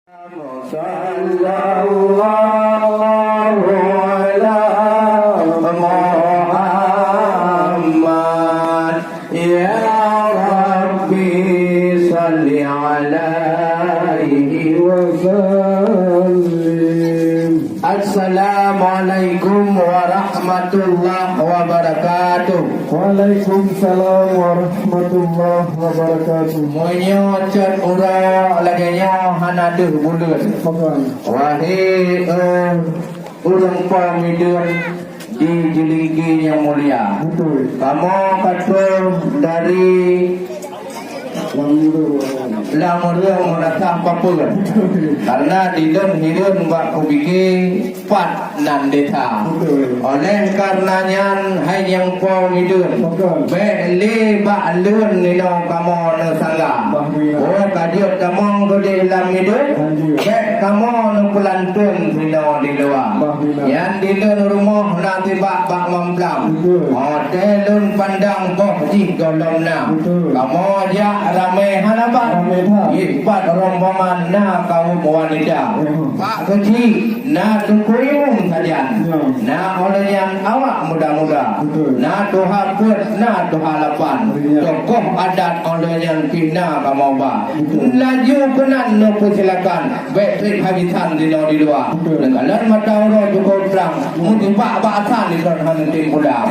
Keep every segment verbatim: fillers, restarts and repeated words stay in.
Sallallahu ala Muhammad. Ya Rabbi, salli alaihi wasallim. Assalamualaikum warahmatullahi wabarakatuh. Waalaikumsalam warahmatullahi wabarakatuh. Meunyoe cot uroe lagèe nyoe hana deuh buleuen. Bukan. Wahé, eh, ureueng po Mideuen di Jeulinggi nyang mulia. Betul. Kamoe ka troh dari Lam Meureueng. Lam Meureueng meunasah papeuen. Betul. Karena di lôn hireuen bak kupike pat nan desa. Betul. Oleh karena nyan, hai nyang po Mideuen, betul, bèk lé bak lôn inoe kamoe neusanggah. Bah Mideuen. Oh, ka jeuet tamong keudéh lam Mideuen. Lanjut. Bèk kamoe neupeulanteuen sinoe di luwa. Bah Mideuen. Nyan di lôn rumoh na sibak bak Mamplam. Betul. Watèe lôn pandang boh jih gohlom na. Betul. Kamoe jak ramè hana ban. Ramè that. Jipat rombongan na kaum wanita. Ya. Pak Keuchik, na Teungku Imum sajan. Ya. Na óh lheueh nyan awak muda-muda. Betul. Na tuha peuet, na tuha lapan. Ya. Tokoh adat óh lheueh nyan pih na kamoe ba. Betul. Laju keunan neupeusilakan. Bèk trép habisan sinoe di luwa. Betul. Neukalon mata uroe cukôp trang. Meunyoe bak-bak asan di lôn hana tem pulang.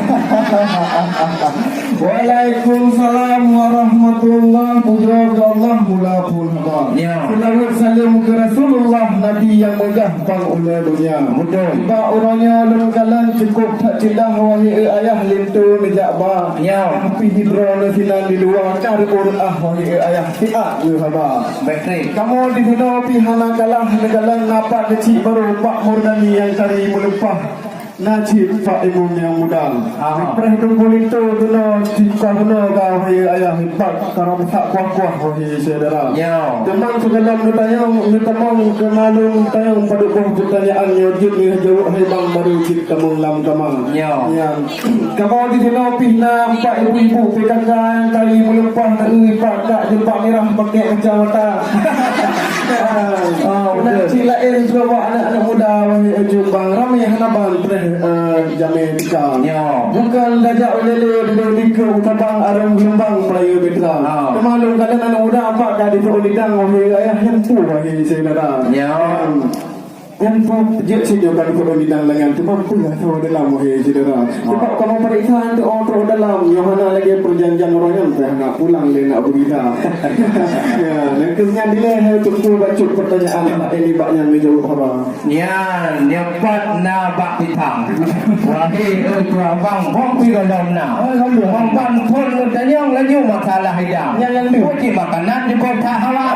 Waalaikumsalam warahmatullah. Pujoe keu Allah mula phôn haba. Ya. Seulaweuet saleuem keu Rasulullah, Nabi nyang meugah panghulèe donya. Betul. Bak uroe nyoe lôn kalon cukôp that ceudah, wahé ayah, linto neujak ba. Ya. Tapi hidroe neusinan di luwa ka reuôh ah, wahé ayah, siat lé haba. Baik, baik. Kamoe di sinoe pih hana kalah, neukalon na Pak Keuchik barô, Pak Murdani nyang tari meuleupah. Na cit Pak Imum nyang muda. Aha. Preh Teungku Linto keunoe, cit ka keunoe ka, wahé ayah, pat karam sak kuah-kuah, wahé syedara. Ya. Teuma sigohlom neutanyong, neutamong keu malum tanyong padub boh peutanyaan nyoe jeuet neuh jaweueb, hai bang, baru cit tamong lam kama. Ya. Ya. Kamoe di sinoe pih na empat ibu-ibu P K K nyang tari meuleupah, na eu pat kak jeumpah mirah pakèk kacamata. Ah, ah, betul. Cit laén keubah aneuk-aneuk muda, wahé Ujong Bang, ramé hana ban preh, eh, jamé tika. Ya. Bukon tajak ulèe-lèe, duduk di keu utabang, arong geulumbang, peurayeue mitra. Ah. Teuma lôn kalon aneuk muda, empat ka di lidang, wahé ayah, nyan peue, wahé syedara. Ya. Hmm. Nyan peue jeuet cit nyoe ka di lidang langan, teuma peue asoe dalam, wahé syedara. Sebab kamoe pareksa nyan teuôt-teuôt dalam, nyoe hana lagèe peujanjian uroe nyan, teuh hana pulang lé nak beurita. Ya, dan keu nyan dilèe hai Teungku bacut peutanyaan, hana lé bak nyan neujaweueb haba. Nyan, nyoe pat na bak pitang. Wahé, eh, tuan bang, bang pi gohlom na. Oh, gohlom. Bang ban phôn neutanyong laju masalah idang. Nyan, nyan, nyan. Puji makanan di kota hawa.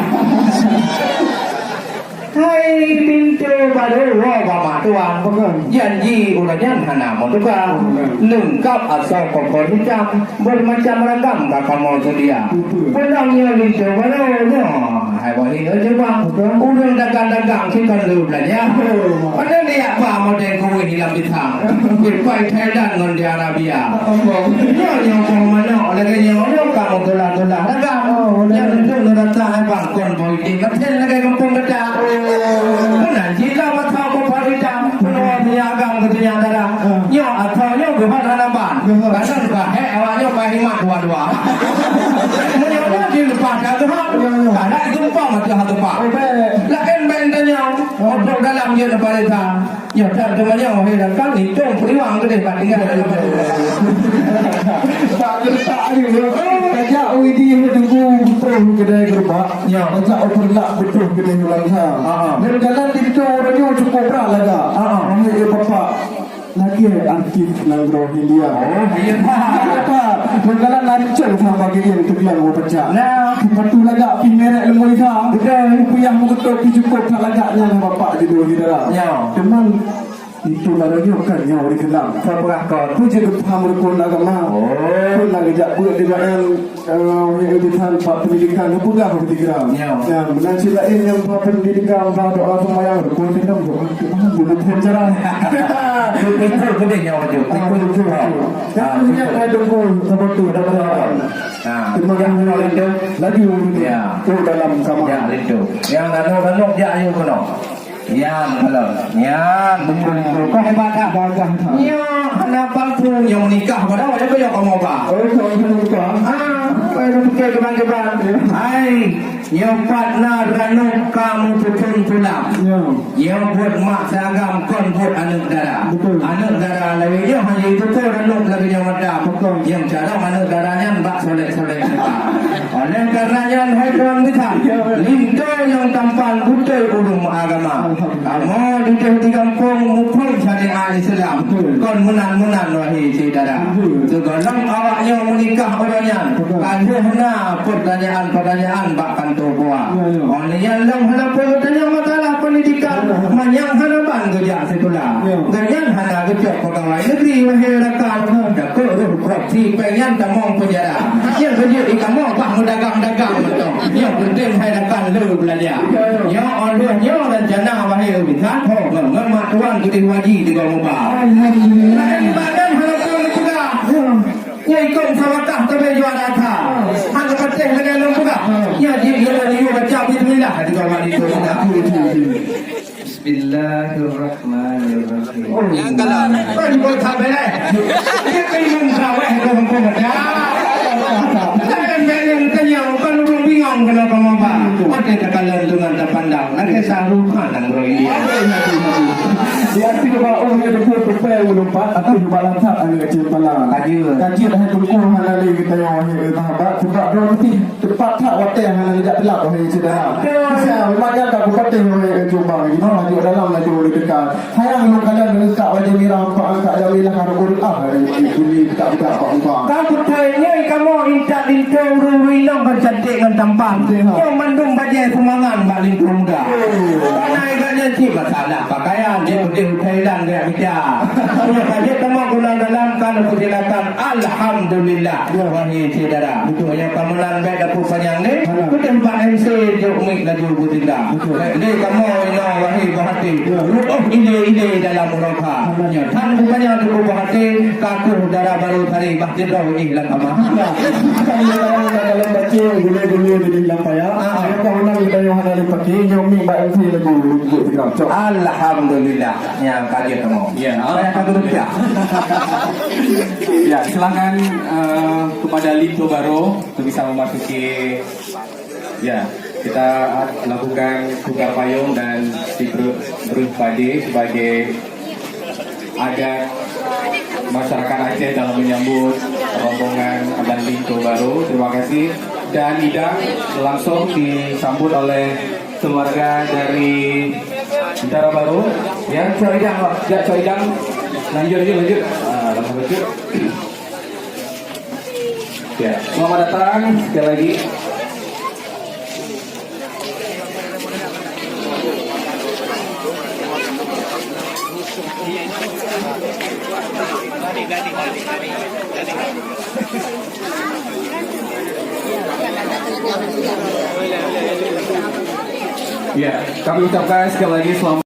Hai pintoe barô, woe bak mak tuan. Bukan. Janji uroe nyan hana meutuka. Bukan. Leungkap asoe kompor hitam, bermacam ragam ka kamoe seudia. Betul. Pulang nyoe linto barô nyoe. Hai boh ingat nyoe bang. Bukan. Ureueng dagang-dagang si kon lheueh beulanja. Betul. Padahai liak ba model kueh di lam pisang. Dipai Thailand ngon di Arabia. Allah. Nyoe nyoe boh manok lagèe nyoe, nyoe ka meutulah-tulah dagang. Oh, betul. Nyan untung nyoe datang hai bang kon boh Di Meuthen lagèe gampông gata. Oh. Meunan cit lom masa peue parida, peunoh sinyak agam keu sinyak dara. Ah. Nyoe asoe nyoe geuhot hana ban. Geuhot. Kadang ka hék awak nyoe ka himat dua-dua. Meunyoe nyoe dileupah ka geuhot. Ya, ya. Ka na geumpang ateueh hatupa. Oh, bèk. Laén bèk tanyong. Oh. Untuk dalam jeuet parisa. Nyoe that teumanyong, wahé datang, nitong peuriwang keudéh bak tinggai. Bak geutak ni, tajak u Idi, Teungku, beutôi keudéh geureubak. Ya. Tajak u Peureulak, beutôi keudéh u Langsa. Ah, ah. Dan jalan di situ ureueng nyoe cukup brat lagak. Ah, ah. Wahé bapak, lagèe artis nanggroe Hindia. Oh, iya. Bapak, meukalan lari cong sama bagi yang terbilang mau pecah. Nah. Sepatu lagak pih merek lemui sa. Betul. Puyah meukeutôt pih cukup tak lagak nyan bapak di dua hidara. Ya. Teuma Itu baru nyoe kan nyoe di keulam. Sabarah kon. Peue jeuet geupaham rukon agama. Oh. Peue na geujak beuet di badan, eh, uroe nyoe di tan bak pendidikan, peugah bak pendidikan. Ya. Ya, meunan cit laén nyang bak pendidikan, bak doa seumayang, rukon tinggai doa, doa, doa, doa, cara. Betul, betul, nyoe betul. Ah, betul, betul. Kan nyoe ada pun, sama tu, ada pun. Ah. Laju. Ya. Tu dalam sama. Ya, laju. Nyang ranok-ranok jak ayu keunoe. Nyan, kalau. Nyan, betul itu. Kau hebat tak? Gagah tak? Nyoe hana bangku nyang menikah pada awak, siapa yang kamu ba? Oh, itu orang menikah. Ah, saya dah fikir keban-keban. Hai, nyoe pat na ranok kamu putun tulang. Ya. Nyoe buet mak seagam kon buet aneuk dara. Betul. Aneuk dara lawét nyoe hanya itu tu ranok lagi nyoe mata. Betul. Yang cara aneuk dara nyan bak solek-solek. Oleh karena nyan, hai tuan bisan, linto nyang tampan beutôi ureueng agama. Kamoe di gampông muphom syariat Islam. Kon meunan-meunan, wahai syedara. Sigohlom awak nyoe meunikah uroe nyan, ka lheueh na peutanyaan-peutanyaan bak kantô goa. Óh lheueh nyan lom hana peue tanyong masalah pendidikan, manyang hana ban geujak sikula. Gobnyan hana geucok pegawai negeri, wahai rakan. Takot roh korupsi, péng nyan tamong penjara. Nyang keujeuet di kamoe bah meudagang-dagang mantong. Nyang penting hai rakan le beulanja. Nyoe óh lheueh nyoe rencana wahai bisan. Ngon mak tuan keudeh waji di Gong Uba. Alhamdulillah. Laén ibadat hana peue geupeugah. Nyoe ikôt musabakah sabe juara that. Hana patéh lagèe lôn peugah. Nyoe jih lôn yue baca bismillah di Gong Uba di Bismillahirrahmanirrahim. Nyang galak. Kan buat tak beres. Dia kena mengawal ke kampung dah. Dan beres tanya, bukan orang bingung kenapa mabak. Ada takalan dengan terpandang. Ada saruhan yang beroi dia. Di hati kebak oh, dia betul tupai ulumpat, tapi kebak lantak ada kecil pala. Kaji. Kaji dah tunggu hana lagi kita yang wahai sahabat. Sebab dia mesti Tepat that watèe hana geujak teulap, wahai syedara. Betul. Sa, memang nyan ka kupatéh, wahai Ujong Bang. Imam laju dalam laju geuteuka. Sayang lôn kalon meuneusak bajèe mirah, empat angkat jamilah hareuem ureueng ah, hari ini budak-budak bak ubang. Ka beutôi nyoe kamoe intat linto ureueng-ureueng inong kon cantik ngon tampan. Betul, ha. Nyoe mandum bajèe sumbangan bak linto muda. Oh. Karena agaknya cit masalah pakaian, cit putih Thailand gaya mita. Nyoe ka jeuet tamong guna dalam kan persilakan. Alhamdulillah. Ya. Wahai syedara. Betul. Meunyoe kamoe nan bèk dapur panyang lé, ha, beutôi bak M C jok mic laju beutinda. Betul. Bèk lé kamoe inoe wahai buah hati. Ya. Ru'uh ilé-ilé dalam uroe kha. Amin. Nyoe tan bukannya tuku buah hati, kaku dara barô tari bah sidroe ih lam kama. Ya. Dalam baca gulé-gulé di dalam paya. Ah, ah. Saya kawan kita yang hana dipakai, jok mic bak M C laju beutinda. Cok. Alhamdulillah. Nyang ka jeuet kamoe. Ya. Saya ka geureupiah. Ya, silakan, eh, kepada linto baru untuk bisa memasuki. Ya, kita lakukan tukar payung dan si ber-, berpadi sebagai adat masyarakat Aceh dalam menyambut rombongan dan linto baru. Terima kasih. Dan Ida langsung disambut oleh keluarga dari Bintara Baru. Ya, Cok Idang, Pak. Ya, Cok Idang. Lanjut, lanjut, lanjut. Ah, lanjut, lanjut. Ya, selamat datang sekali lagi. Ya, kami ucapkan sekali lagi selamat